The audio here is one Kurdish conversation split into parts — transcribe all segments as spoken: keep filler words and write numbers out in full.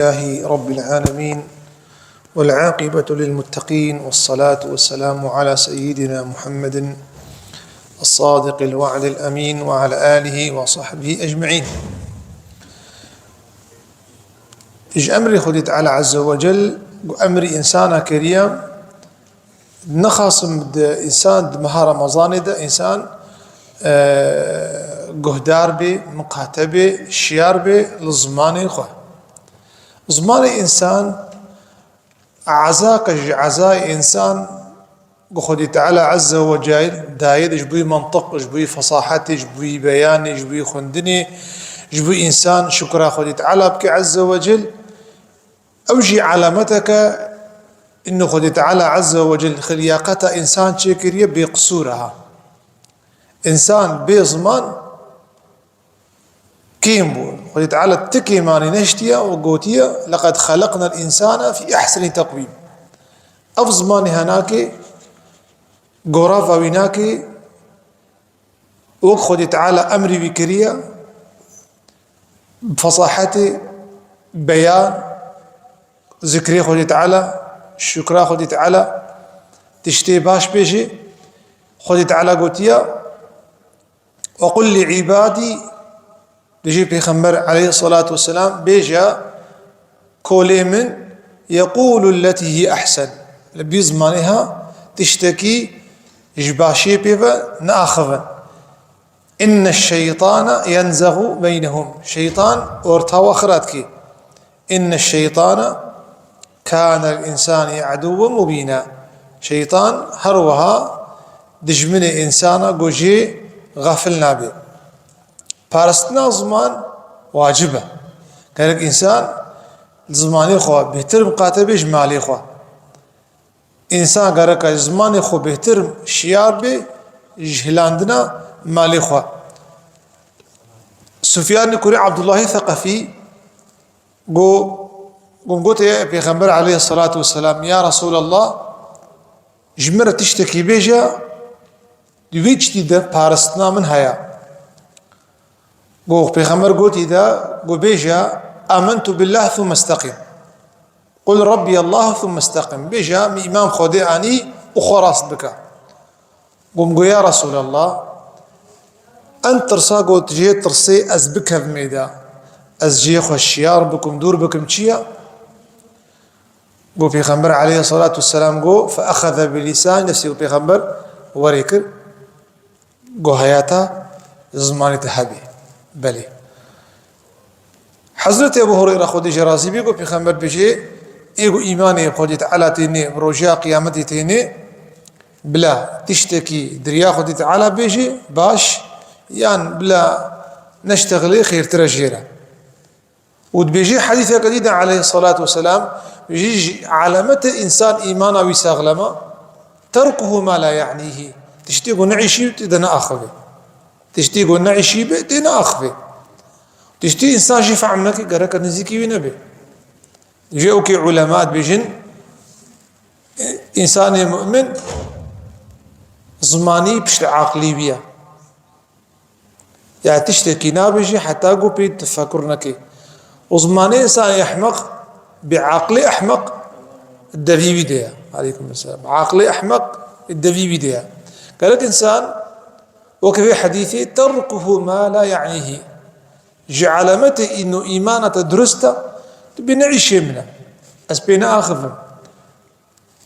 لله رب العالمين، والعاقبة للمتقين، والصلاة والسلام على سيدنا محمد الصادق الوعد الأمين، وعلى آله وصحبه أجمعين. Ji emrê Xwedê Teala Azze ve Cel, ku emrê însana kiriye, nexasim di însan di meha Remezanê de însan, e, guhdar bê, miqate bê, şiyar bê li zimanê xwe. Zimanê însan, eza ke ji ezayê însan ku Xwedê Teala Azze ve Cel dayê de ji bo wî mentiq, ji bo wî fesahetê, ji bo wî beyanê, ji bo wî xwendinê, ji bo însan şukra Xwedê Teala bike Azze ve Cel, ew jî alameteke ino Xwedê Teala Azze ve Cel xilqeta însan çêkiriye bê qisûr e. Însan bê ziman kêm bû. Xwedê Teala ti kêmanî neştiye û gotiye, "Leqed xeleqnel însane fî ehsenî teqwîm." Ev zimanê henakê, gorava wî nakê, wek Xwedê Teala emrî wî kiriye, fesahetê, beyan, zikrê Xwedê Teala, şukra Xwedê Teala, tiştê baş bêjê. Xwedê Teala gotiye, "Ve qul li îbadî", dijî Pêxember aleyhissalatu vesselam bêje, "Kolê min, yeqûlu lletî hi ehsen." Li bî zimanê ha tiştekî ji başiyê pê ve neaxivin. "Inne şeytane yenzexu beynehum." Şeytan orta we xira dikê. "Inne şeytane kâne lil însani edûwen mubîna." Şeytan her wiha dijminê însana ku jê xefil nabe. Parastina ziman wacib e. Gerek însan li zimanê xwe bêhtir miqate be ji malê xwe. Însan gerek e zimanê xwe bêhtir şiyar be ji hilandina malê xwe. Sufyanê kurê Abdullahê Seqefî got, got, gote Pêxember aleyhissalatu vesselam, "Ya Resulallah, ji min re tiştekî bêje, di wî tiştî de parastina min heye." Got, Pêxember gotî de, got, "Bêje, amentu billah thumme istaqim. Qul Rabbi Allah thumme istaqim." Bêje, "Min îman Xwedê anî û xwe rast bike." Got, "Ya Resulallah, en tirsa got jê tirsê ez bikevimê de, ez jê xwe şiyar bikim, dûr bikim çi ye?" Got Pêxember aleyhissalatu vesselam got, "Fe exeze bi lîsanî nefsî." Got Pêxember werê kir, got, "Heyata zimanê te hebê." Belê. Hezretî Ebu Hureyre, Xwedê jê razî bî, got Pêxember bêjê, ê ku îmanê Xwedê Teala tênê, bi roja qiyametê tênê, bila tiştekî di riya Xwedê Teala bêjê, baş, yan bila neştexilê xêrtir e jê re. Û dibêjî hedîseke dî de aleyhissalatu vesselam, jî ji alametê însan îmana wî saxlem e, "Terkuhu ma la ya'nîhî." Tiştê ku neîşî tê de neaxive. Tiştê ku neîşî be tê neaxive. Tiştê însan jî fehm neke gereke nizîkî wî nebe. Ji ewkê ulema dibêjin, însanê mu'min zimanî piştî aqilî wî ye. Ya tiştekî nabêjî heta ku pê tefekur neke. Û zimanê însanê ehmeq bi aqilê ehmeq devî wî de ye. Aleykum selam. Aqilê ehmeq devî wî de ye. Gerek însan weke vê hedîsê, "Terkuhu ma la ya'nîhî." Ji alametê ino îmana te durust e, tu bê ne îşê min e. Ez pê neaxivim.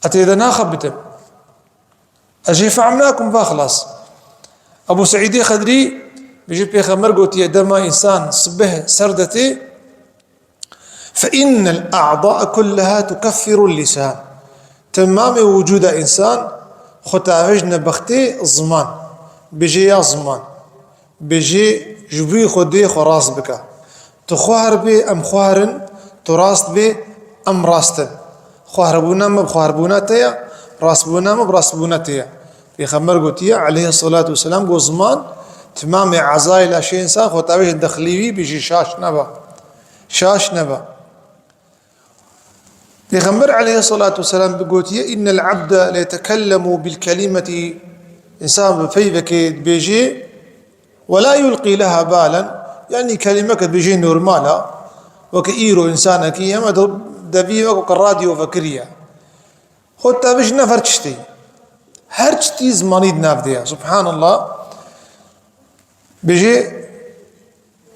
Ez tê de naxebitim. Ez jê fehm nakim, va xilas. Ebu Seîdê Xedrî bêjî, Pêxember gotiye, dema însan sibeh ser de tê, "Fe innel a'da'a kulleha tukeffiru lisan." Temamê wicûda însan xwe tavêjne bextê ziman. Bêjê ya ziman. Bêjê ji bo Xwedê xwe rast bike. Tu xwar bê, em xwar in, tu rast bê, em rast in. Xwarbûna me bi xwarbûna te ye, rastbûna me bi rastbûna te ye. Pêxember gotiye, aleyhissalatu vesselam, got, ziman, timamê ezayê laşê însan xwe tavêjin dexilî wî, bêjî şaş nebe. Şaş nebe. Pêxember aleyhissalatu vesselam bi gotiye, "Innel abde leyetekellemu bil kelimeti", însan bi peyvekê dibêjê, "Ve la yulqî leha balen", yanî kelimeke dibêjê normal e, Weke îro însanekî heme de-, devî weke radyo vekiriye. Xwe te bêjî nev her tiştî. Her tiştî zimanî di nav de ye. Subhanallah. Bêjê,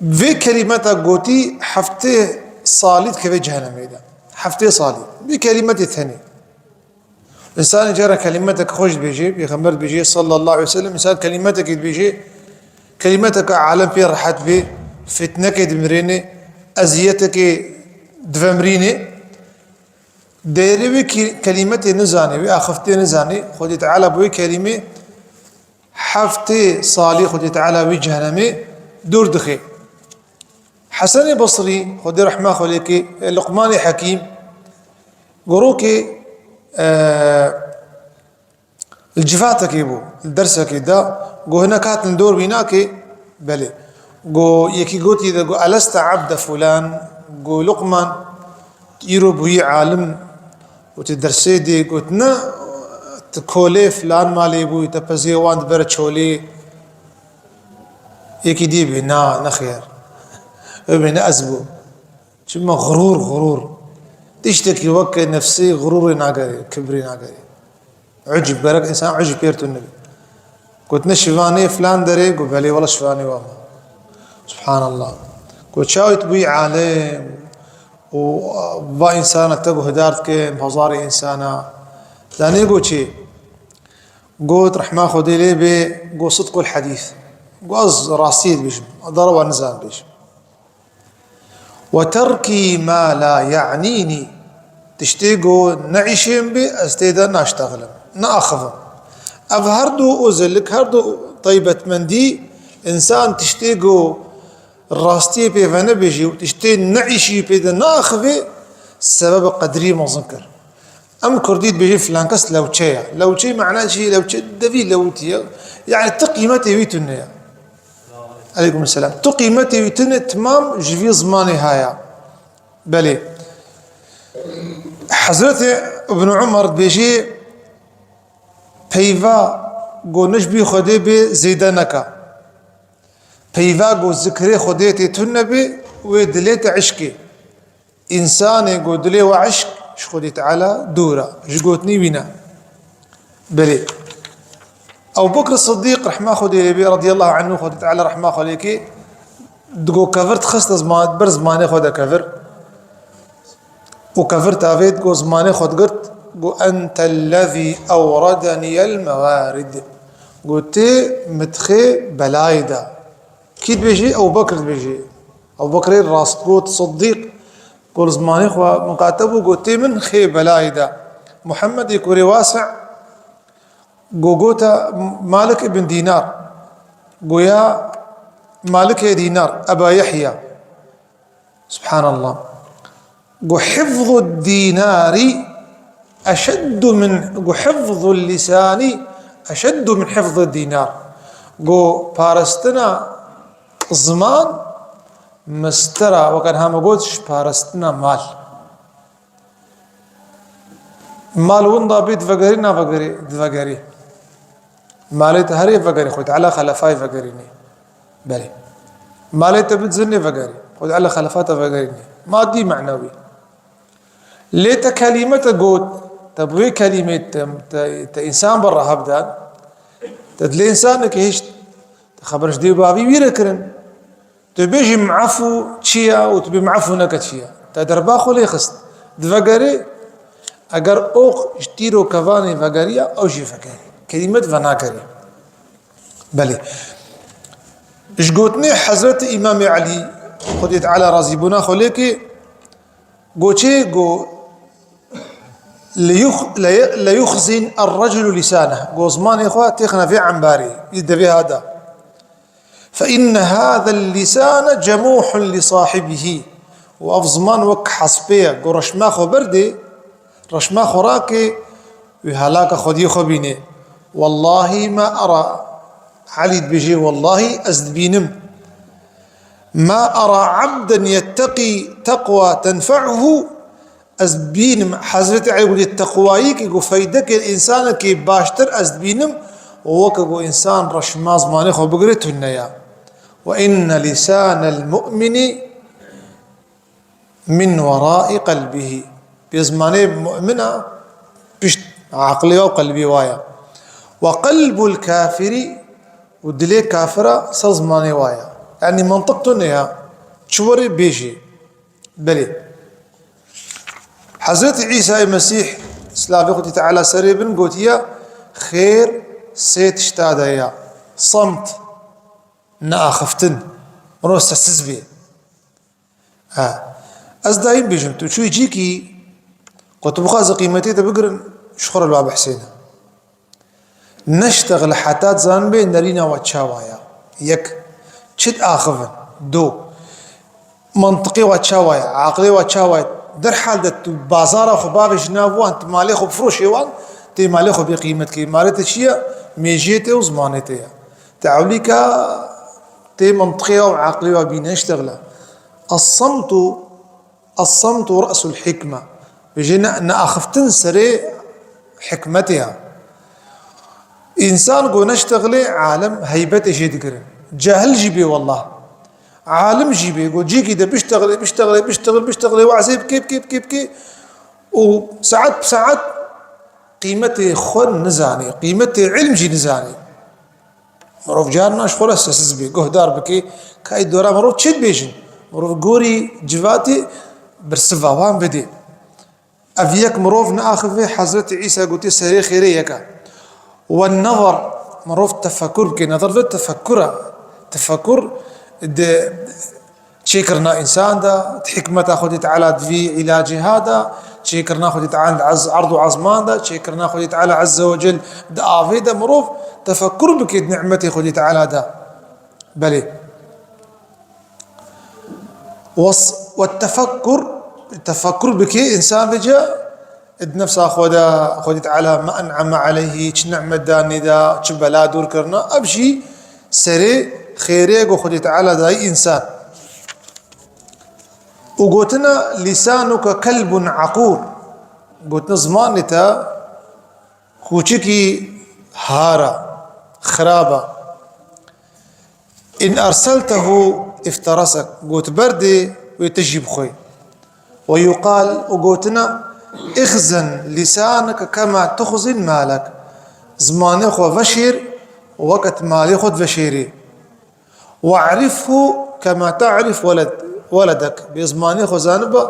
vê kelîmeta gotî heftê salî dikeve cehenemê de. Heftê salî. Vê kelîmetê tenê. Însanê cara kelîmeteke xweş dibêjê, Pêxember dibêjê, sallallahu aleyhi ve sellem, însan kelîmetekê dibêjê, kelîmeteke alem pê rehet bê, fitnekê dimirêne, eziyetekê divemirîne. Değerê wê ki-, kelîmetê nizanê, wê axiftê nizanê, Xwedê Teala bi wê kelîmê heftê salî Xwedê Teala wî cehenemê dûr dixe. Hesenê Basrî, Xwedê rehma xwe lê ke, Luqmanê Hekîm, gorokê, e, li civatekê bû, li dersekê de, got, hinek hatin dor wî nake, belê. Got, yekî gotî de, got, "Eleste abde fulan?" Got, "Luqman, îro bûyî alim û tu dersê dê?" Got, "Ne, tu kolê filan malê bûyî, te pezê wan dibere çolê." Yekî dî bê, "Na, nexêr." Ew bê, "Ne ez bûm." Çima xurûr, xurûr. Tiştekî weke nefsê xurûrê nagerê, kibrê nagerê. Ucb, gerek însan ucb pêr tune be. Got, "Ne şivanê filan derê?" Got, "Belê, wela şivanê wan ma." Subhanallah. Got, "Çawa tu bûyî alim û va însana te guhdar dikim, hezarê însana." Zanê got çi? Got, rehma Xwedê lê bê, got, "Sidqul hedîs." Got, "Ez rastiyê dibêjim, dara wan nizan bêjim." "Ve terkî ma la ya'nînî." Tiştê ku ne îşê min bê, ez tê de naştexlim, naaxivim. Ev her du ozelik, her du taybetmendî, însan tiştê ku rastiyê pê venebêjî û tiştê ne îşî pê de naaxivê, sebebe qedrî mezin kir. Em kurdî dibêjin filan kes lewçe ye. Lewçe mana çi? Lewçe devî lewtî ye. Yani tu qîmetê wî tune ye. Aleykum selam. Tu qîmetê wî tune, timam ji vî zimanê haya. Belê. Hezretê Ibn Umar dibêjê, peyva ku ne ji bî Xwedê bê zêde neka. Peyva ku zikrê Xwedê tê tune bê, wê dilê te eşkê. Însanê ku dilê we eşk ji Xwedê Teala dûr e, ji gotinî wî ne. Belê. Ew Bekr Siddîq rehma Xwedê lê bê, radiyallahu anhu, Xwedê Teala rehma xwe lê kê, digo kevir dixiste zima-, ber zimanê xwe de kevir. Û kevir tavêt, go zimanê xwe digirt, go, "Entellezî ewredeniyel mewarid." Go, "Tê min dixê belayê de." Kî dibêjî? Ew Bekr dibêjî. Ew Bekrê rastgot, Siddîq, ku li zimanê xwe miqate bû, got, "Tê min xê belayê de." Muhemmedê kurê Wasi, ku gota Malik ibn Dînar, goya Malikê Dînar, Eba Yehya. Subhanallah. Go, "Hifzu dînarî eşeddu min, go, hifzu lisanî eşeddu min hifzi dînar." Go, "Parastina ziman mistera, weke niha me got, ji parastina mal." Mal winda bê divegerî, navegerî? Divegerî. Malê te herê vegerî, Xwedê Teala xelefayê vegerînê. Belê. Malê te bid zinê vegerî, Xwedê Teala xelefa te vegerînê. Madî, manewî. Lê te kelîme te got, te bi wê kelîmê te, te, te însan bi reha bidan, te dilê însanekê hişt, te xeber ji dê û bavî wî re kirin. Tu bêjî mefû çi ye û tu bê mefû neke çi ye. Te derba xwe lê xist. Divegerê, eger oq ji tîr û kevanê vegeriya, ew jî vegerê. Kelîme di venagerê. Belê. Ji gotinê Hezretî Îmamê Elî, Xwedê Teala razîbûna xwe lê kê, go çê, go, "Leyux-, leye-, leyuxzin er-reculu lisaneh." Go, "Zimanê xwe têxine vê embarê, vî devê ha de." "Fe inne hazel lisane cemûhun li sahibihî." Û ev ziman wek hespê ye, ku reşma xwe berdê, reşma xwe rakê, wî helaka xwediyê xwe bînê. "Wellahî ma era," Elî dibêjê, "Wellahî ez dibînim. Ma era abden yetteqî teqwa tenfe'uhu." Ez bînim, Hezretî Elî gotê, teqwayî ki ku feydekê însanekê baştir ez dibînim, weke ku însan reşma zimanê xwe bigire tune ya. "Ve inne lîsanel mu'minî min werai qelbihî. Pê zimanê mu'mina pişt aqilê wa û qelbê wa ye. Ve qelbul kafirî, û dilê kafira ser zimanê wa ye. Yanî mantiq tune ya. Çi werê bêjê. Belê. Hezretî Îsayê Mesîh, silavê Xwedî Teala serê bin, gotiye, xêr sê tişta de ye. Samt, neaxiftin. Mirov sessiz bê. Ha. Ez daîm bêjim, tu çûyî cîkî, ku tu bixwazî qîmetê te bigirin, ji xwe re li wa behsêne. Neştexil heta zanibê nerîna we çawa ye. Yek, çi diaxivin? Do, mantiqê we çawa ye? Aqilê we çawa ye? Derhal de tu bazara xwe bavêjî nav wan, tu malê xwe bifroşê wan, tê malê xwe bêqîmet kê. Malê te çi ye? Mêjiyê te û zimanê te ye. Te ewlî ka tê mantiqê we û aqilê we bîne, neştexile. As-samtu As-samtu re'sul hikme. Bêje ne, neaxiftin serê hikmetê ya. Însan ku neştexilê, alim heybetê jê digirin. Cahil jî bê wallah. Alim jî bê. Ku cîkî de biştexilê, biştexilê, biştexil, biştexilê, wazê bikê, bikê, bikê, bikê. Û saet bi saet qîmetê xwe nizanê. Qîmetê ilm jî nizanê. Mirov carna ji xwe re sessiz bê, guhdar bike, ka ê dora mirov çi dibêjin. Mirov gorî civatê bersiva wan bidê. Ev yek mirov neaxive, Hezretî Îsa gotiye serê xêrê yek e. Wen-nezar, mirov tefekur bike, nezar vê tefekur e. Tefekur di çêkirina însan de, di hikmeta Xwedê Teala di vî îlacê ha de, çêkirina Xwedê Teala di ez-, erd û ezman de, çêkirina Xwedê Teala Ezze ve Cel di avê de, mirov tefekkur bike di nimetê Xwedê Teala de. Belê. Was-, we tefekkur, tefekkur bike însan vêca, Di nefsa xwe de Xwedî Teala me en'eme aleyhî, çi nimet danî da, çi bela dûr kirina, ev jî serê xêrê ku Xwedî Teala dayî însan. Û gotina, "Lîsanuke kelbun eqûr." Gotina, zimanê te kûçikî har e, xirab e. "In erseltehu ifterasek." Got berdê wê te jî bixwe. "Ve yuqal", û gotina, "Ixzen lîsaneke kema tuxzin malek." Zimanê xwe veşêr, weke tu malê xwe diveşêrî. "We'rifhu kema ta'rif weled-, weledek." Bê zimanê xwe zanibe,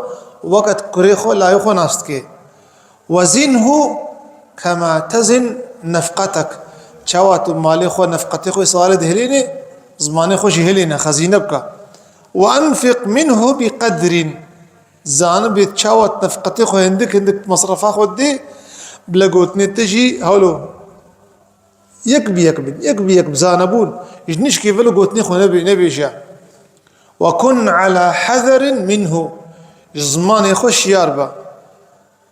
weke tu kurê xwe, layê xwe nas dikê. "Wezinhu kema tezin nefqetek." Çawa tu malê xwe, nefqetê xwe salê dihilênê, zimanê xwe jî hilêne, xezîne bike. "Ve enfiq minhu bi qedrin." Zanibê çawa tu nefqetê xwe hindik hindik mesrefa xwe didê, bila gotinê te jî hewlo yek bi yek bin, yek bi yek bi zanebûn. Ji nişkê velo gotinê xwe nebê-, nebêje. "Ve kun ala hezerin minhu." Ji zimanê xwe şiyar be.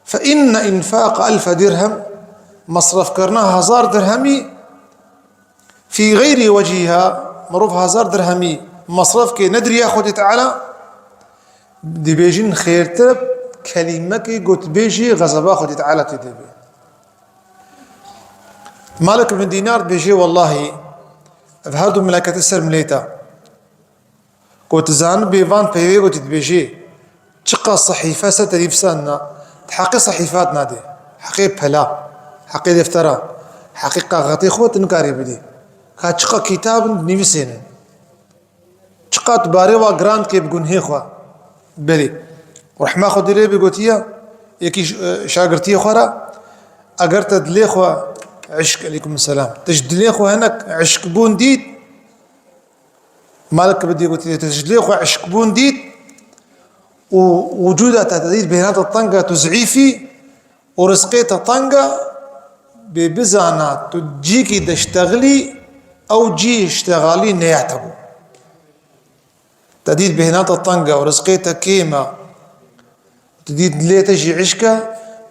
"Fe inne infaq elfe dirhem." Mesrefkirina hezar dirhemî, "fî xeyrî wecîha", mirov hezar dirhemî mesref ke ne di riya Xwedê Teala, dibêjin xêrtir e kelîmekê ku tu bêjî xezeba Xwedê Teala tê de bê. Malik bin Dînar dibêje, wellahî, ev her du meleketê ser milê te. Ku tu zanibê van peyvê ku tu dibêjê, çiqas sehîfe ser te nivîsandina, tu heqê sehîfat nadê, heqê pela, heqê deftera, heqê kaxetê xwe tu nikarî bidî. Ka çiqa kitab in dinivîsênin. Çiqa tu barê wa giran dikê bi gunhê xwe. Belê. Rehma Xwedê lê bê gotiye, yekî ş-, e, şagirtiyê xwe re, eger te dilê xwe, eşk, eleykum selam, te ji dilê xwe hinek eşkbûn dît, Malik bin Dînar gotiye, te ji dilê xwe eşkbûn dît û wicûda te dît bêhna te teng e, tu zeîfî û rizqê te teng e, bê bizana tu cîkî de ştexilî, ew cî ştexalî neya te bû. Te dît bêhna te teng e û rizqê te kêm e. Tu dît dilê te jî eşk e,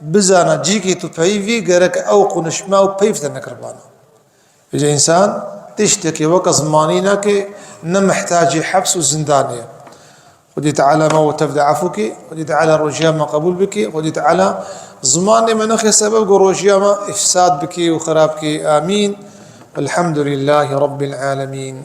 bizana cîkê tu peyivî gerek ew qunişme û peyv te nekiribana. Vêca însan tiştekê weke zimanî nake, ne mihtacî heps û zindanê ye. Xwedî Teala me û tev de efû ke, Xwedî Teala rojiya me qebûl bike, Xwedî Teala zimanê me nexe sebeb ku rojiya me îfsad bike û xirab ke. Amîn. Elhamdulillahî Rabbil Alemîn.